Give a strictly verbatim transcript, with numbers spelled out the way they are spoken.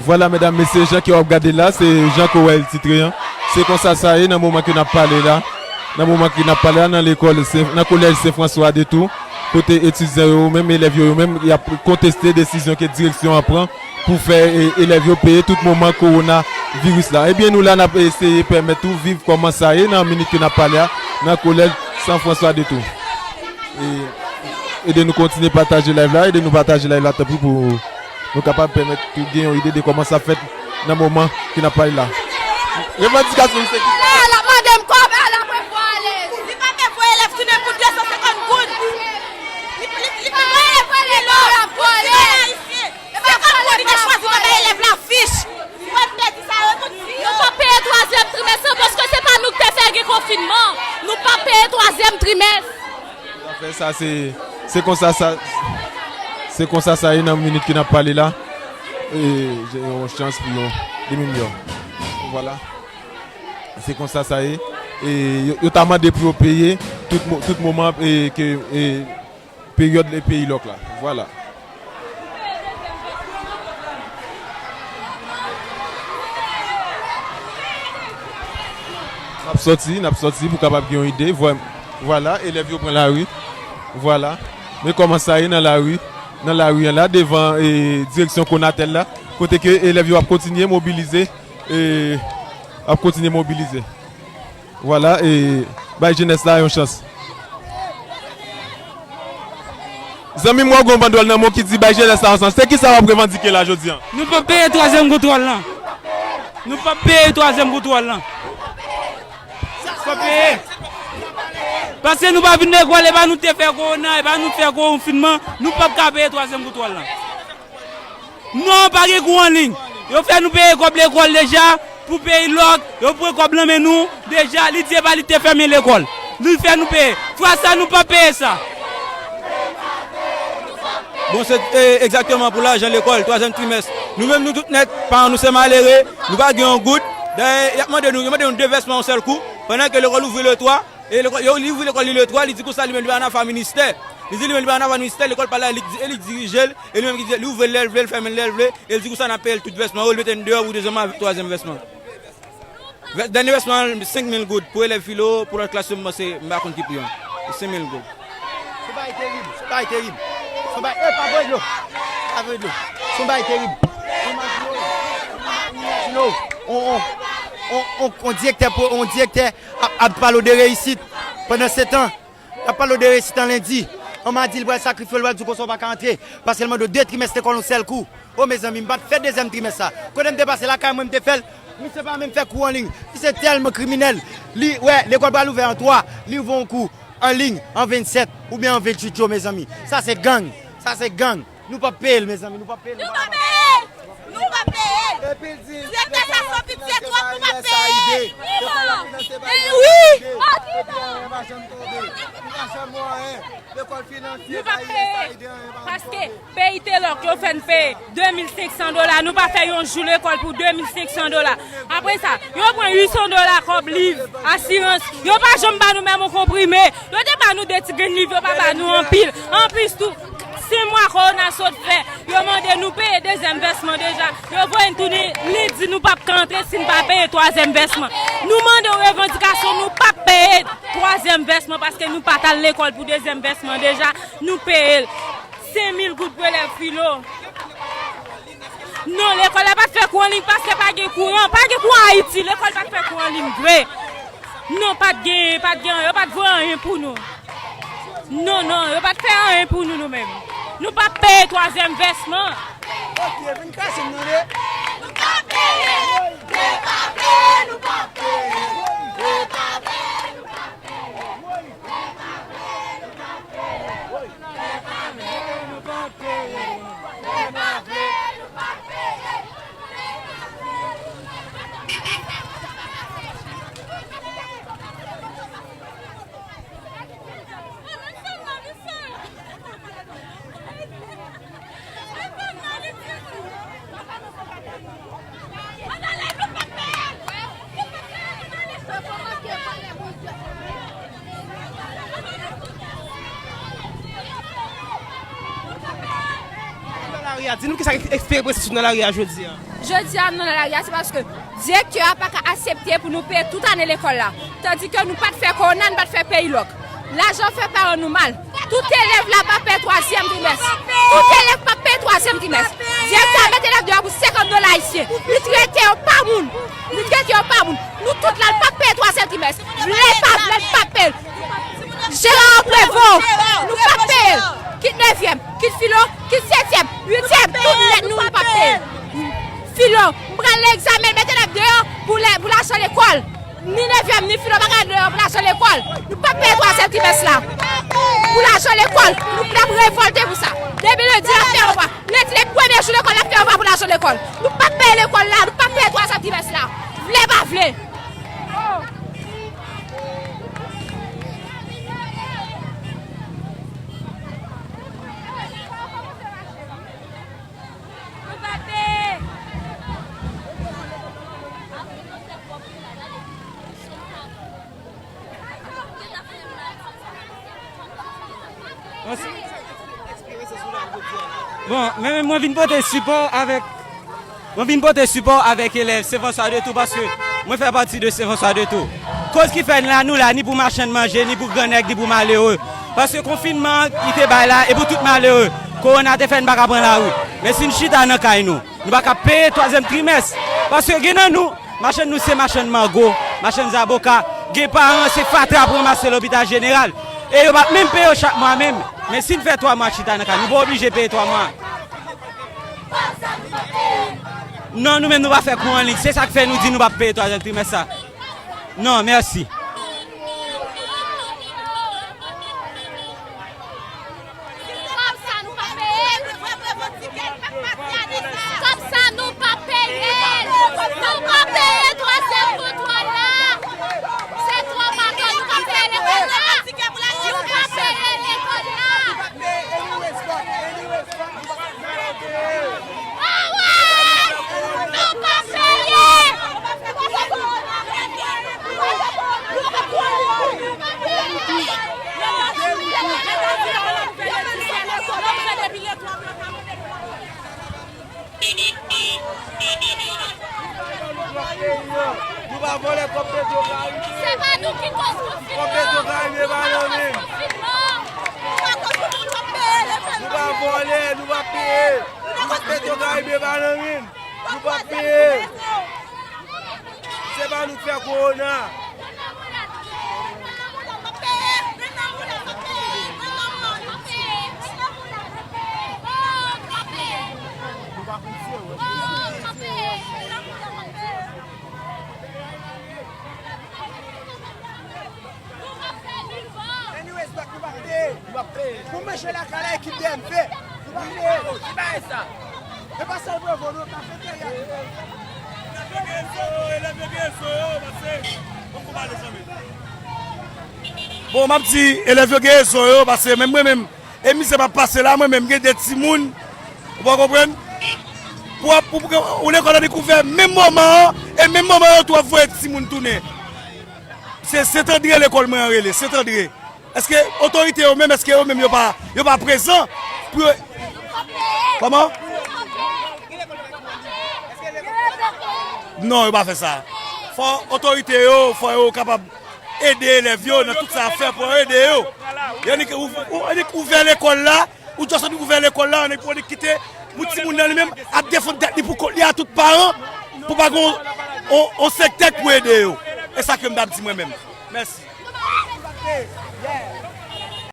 Vwala, medam, mesye, jan ke w ap gade la, se jan ke w wè l titre an. Se konsa sa ye nan moman ke n ap pale la. Nan moman ke n ap pale la, nan lekòl Sen, nan kolèj Sen Franswa de Tou, kote etidyan yo, menm elèv yo, yo menm, y ap konteste desizyon ke direksyon an pran pou fè, e, elèv yo peye tout moman kowonaviris la. Ebyen, nou la, n ap eseye pèmèt ou viv kòman sa ye nan minit ke n ap pale a, nan kolèj Sen Franswa de Tou. E, ede nou kontinye pataje live la, ede nou pataje live la, tanpri, pou nou kapab pèmèt tou gen yon ide de kòman sa fèt nan moman ke n ap pale la. Revandikasyon nou se ki sa? L ap mande m kòb, l ap voye ale. Li pa vle voye elèv tounen pou de san senkant goud. Li, li, li pa voye elèv tounen non. Li pa ayisyen. Senkant goud li te chwazi nan bay elèv la fich. Mwen m te di sa yo tout fi yo. Nou p ap peye twazyèm trimès lan paske se pa nou ki te fè gen konfinman. Nou p ap peye twazyèm trimès. Zafè sa, se, se konsa sa, se konsa sa ye nan minit ke n ap pale la. E, gen yon chans pou yon demi milyon. Vwala. Se konsa sa ye. E, yo, yo ta mande pou yo peye tout mo-, tout moman, e, ke, e, peryòd le peyi lòk la. Vwala. N ap sòti, n ap sòti pou kapab gen yon ide. Vwè-, vwala, elèv yo pran lari. Vwala. Men kòman sa ye nan lari, nan lari an la, devan, e, direksyon Konatel la, kote ke elèv yo ap kontinye mobilize, e, ap kontinye mobilize. Vwala, e, bay jenès la yon chans. Zanmi m, wè w gen yon bandwòl nan men w ki di bay jenès la yon chans. Se ki sa w ap revandike la jodi a? Nou p ap peye twazyèm kontwòl lan. Nou p ap peye twazyèm kontwòl lan. P ap peye. Paske nou pa vin lekòl, e pa nou te fè kowona, e pa nou te fè konfinman, nou p ap ka peye twazyèm kontwòl lan. Non, pa gen kou an liy. Yo fè nou peye kòb lekòl deja, pou peyi lòk, yo pran kòb nan men nou deja, li di e pa li te fèmen lekòl. Li fè nou peye. Fwa sa, nou p ap peye sa. Bon, se, e, egzakteman pou lajan lekòl, twazyèm trimès. Nou menm, nou tout nèt, paran nou se malere, nou pa gen yon goud. Dayè, y ap mande nou, yo mande nou de vèsman yon sèl kou, pandan ke lekòl ouvri le twa, e lekòl, yo, li ouvri lekòl li le twa, li di konsa li menm li pa nan afè ministè. Li di li menm li pa nan afè ministè, lekòl pa la, e li, e li dirije l, e li menm ki di, li ouvri l lè l vle, l fèmen l lè l vle, e li di konsa n ap peye l tout vèsman yo, li mete n deyò pou dezyèm avèk twazyèm vèsman. Vè-, dènye vèsman an, senk mil goud pou elèv filo, pou lòt klas yo, m panse, m pa konn ki pri an. Se senk mil goud. Se yon bagay terib, se yon bagay terib. Se yon bagay, e, pa voye dlo. Pa voye dlo. Se yon bagay terib. Imajine w, imajine w, on, on, on, on, on direktè, on direktè ap, ap pale w de reyisit. Pandan se tan, l ap pale w de reyisit an lendi. An madi, l pral sakrifye w, l pral di w konsa w pa ka antre. Paske l mande w de trimès lekòl yon sèl kou. O mezanmi, m pa t fè dezyèm trimès sa. Kote m te pase lakay mwen, m te fè l. Misye pa menm fè kou an liy. Misye tèlman kriminèl. Li, wè, lekòl pral ouvè an twa. Li ouvè yon kou an liy an vennsèt oubyen an venntuit jou, mezanmi. Sa se gang. Sa se gang. Nou p ap peye l, mezanmi. Nou p ap peye l. Nou p ap peye l. Nou p ap peye l. Epi l di, direktè sa se yon piti twòp, nou p ap peye. Wi, wi. Epi anyen pa janm tonbe. Nou pa janm wè anyen. Lekòl finansye, pa U S A I D, anyen pa janm tonbe. Paske peyi te lòk, yo fè n peye de mil senk san dola, nou pa fè yon jou lekòl pou de mil senk san dola. Apre sa, yo pran uit san dola kòb liv, asirans. Yo pa janm ba nou menm yon konprime. Yo te ba nou de ti grenn liv, yo pa ba nou anpil. Anplis tou, senk mwa kowona sot fè, yo mande nou peye dezyèm vèsman deja. Yo voye n tounen lendi, nou p ap ka antre si n pa peye twazyèm vèsman. Nou mande yon revandikasyon, nou p ap peye twazyèm vèsman paske nou pa t al lekòl pou dezyèm vèsman deja. Nou peye l. Senk mil goud pou elèv filo. Non, lekòl la pa t fè kou an liy paske pa gen kouran. Pa gen kouran Ayiti, lekòl pa t fè kou an liy vre. Non, pa t gen, pa t gen, yo pa t voye anyen pou nou. Non, non, yo pa t fè anyen pou nou, nou menm. Nou p ap peye twazyèm vèsman. Ok, vin kraze m tande. Nou p ap peye. Nou p ap peye, nou p ap peye. Nou p ap peye, nou p ap peye. Nan lari a, di nou kisa k eksplike presis nan lari a jodi a. Jodi a, nou nan lari a, se paske direktè a pa ka aksepte pou nou peye tout ane lekòl la. Tandike nou pa t fè kowona, nou pa t fè peyi lòk. Lajan fè paran nou mal. Tout elèv la p ap peye twazyèm trimès. Tout elèv p ap peye twazyèm trimès. Direktè a mete elèv deyò pou senkant dola ayisyen. Li trete yo pa moun. Li trete yo pa moun. Nou tout la, n p ap peye twazyèm trimès. Vle pa vle, n p ap peye. Jera Prevo, nou p ap peye l. Kit nevyèm, kit filo, kit setyèm, uityèm, tout nèt nou, nou p ap peye l. Filo, m pral nan egzamen, mete elèv deyò pou lè, pou lajan lekòl. Ni nevyèm, ni filo pa ka deyò pou lajan lekòl. Nou p ap peye twazyèm trimès la. Pou lajan lekòl, nou p ap revòlte pou sa. Depi lendi, l ap fè yon fwa. Lendi, le premye jou lekòl, l ap fè yon fwa pou lajan lekòl. Nou p ap peye lekòl la, nou p ap peye twazyèm trimès la. Vle pa vle. Bon, men mwen vin pote sipò avèk Mwen vin pote sipò avèk elèv Sen Franswa de Tou paske mwen fè pati de Sen Franswa de Tou. Koz ki fè n la, nou la ni pou machann manje, ni pou grannèg, ni pou malere. Paske konfinman an ki te bay la, e pou tout malere. Kowona te fè n pa ka pran lari. Men si n chita nan kay nou, nou pa ka peye twazyèm trimès. Paske gen nan nou, machann nou se machann mango, machann zaboka, gen paran se fatra pou ranmase lopital jeneral. E yo p ap menm peye yo chak mwa menm. Men si n fè twa mwa chita nan kay, nou pa oblije peye twa mwa. Non, nou menm nou pa fè kou anliy. Se sa k fè nou di nou p ap peye twazyèm trimès sa. Non, mèsi. Kòb sa nou pa peye. Kòb sa nou pa peye. Nou pa peye twazyèm kontwa la. Se twò maton, nou pa peye lekòl la. Nou pa peye lekòl la. Nou pa vòlè kòb Petro Karibe. Se pa nou ki koz konfinman. Kòb Petro Karibe pa nan men. Nou pa vòlè, nou pa peye. Kòb Petro Karibe pa nan men. Nou pa peye. Se pa nou k fè kowona. Anyways, bak, nou pa peye. Nou pa peye. Pou manje lakay la, ekip D M V. Nou pa peye. Ki bagay sa? E pa sèl Prevo, non, kafeterya. Elèv yo gen zo yo, elèv yo gen zo yo, pase. Bon, pou pale zanmi. Bon, m ap di, elèv yo gen zo yo, pase menm mwen menm, e mizè m ap pase la, mwen menm, gen de timoun, ou pa konprann? Pou, pou, pou, ou lekòl annik ouvè menm moman an, e menm moman an tou ap voye timoun tounen. Se Sent Andre lekòl mwen an rele, Sent Andre. Èske otorite yo menm, èske yo menm yo pa, yo pa prezan pou yo... Kòman? Non, yo pa fè sa. Fò otorite yo, fò yo kapab ede elèv yo nan tout sa y ap fè pou yo ede yo. Yo annik ou-, ou-, annik ouvè lekòl la, ou just annik ouvè lekòl la, annik, annik kite pou timoun nan li menm ap defann tèt li pou kont li a tout paran, pou pa gen yon, yon, yon senk tèt pou ede yo. E sa ke m t ap di mwen menm. Mèsi. Nou pa peye. Yeah.